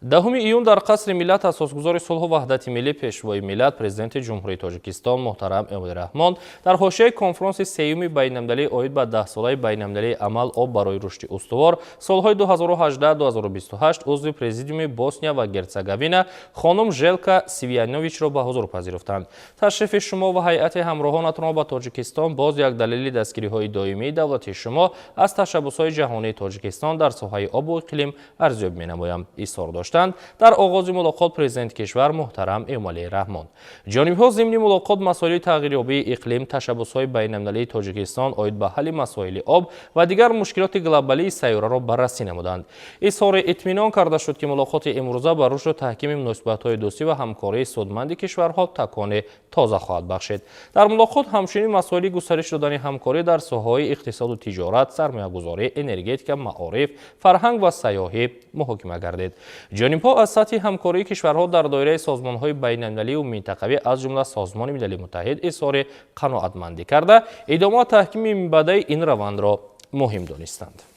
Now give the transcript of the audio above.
10 июн дар Қасри Миллат асосгузори сулҳу ваҳдати миллӣ, Пешвои миллат, Президенти Ҷумҳурии Тоҷикистон муҳтарам Эмомалӣ Раҳмон дар ҳошияи конфронси сеюми байналмилалӣ оид ба Даҳсолаи байналмилалии амал «Об барои рушди устувор» солҳои 2018-2028 узви Президиуми Босния ва Герцеговина хонум Желка Свияновичро ба ҳузур пазируфтанд. «Ташрифи шумо ва ҳайати ҳамроҳонатонро ба Тоҷикистон боз як далели дастгириҳои доимии давлати шумо аз ташаббусҳои ҷаҳонии Тоҷикистон дар соҳаи обу иқлим арзёбӣ менамоям», изҳор доштанд дар оғози мулоқот президенти кишвар муҳтарам Эмомалӣ Раҳмон. Ҷонибҳо зимни мулоқот масоили тағйирёбии иқлим, ташаббусҳои байналмилалии Тоҷикистон оид ба ҳалли масоили об ва дигар мушкилоти глобалии сайёраро баррасӣ намуданд. Изҳори итминон карда шуд, ки мулоқоти имрӯза ба рушду таҳкими муносибатҳои дӯстӣ ва ҳамкории судманди кишварҳо такони тоза хоҳад бахшид. Дар мулоқот ҳамчунин масоили густариш додани ҳамкорӣ дар соҳаҳои иқтисоду тиҷорат, сармоягузорӣ, энергетика, маориф, фарҳанг ва сайёҳӣ муҳокима гардид. Ҷонибҳо аз сатҳи ҳамкории кишварҳо дар доираи созмонҳои байналмилалию минтақавӣ, аз ҷумла Созмони Милали Муттаҳид, изҳори қаноатмандӣ карда, идома таҳкими минбаъдаи ин равандро муҳим донистанд.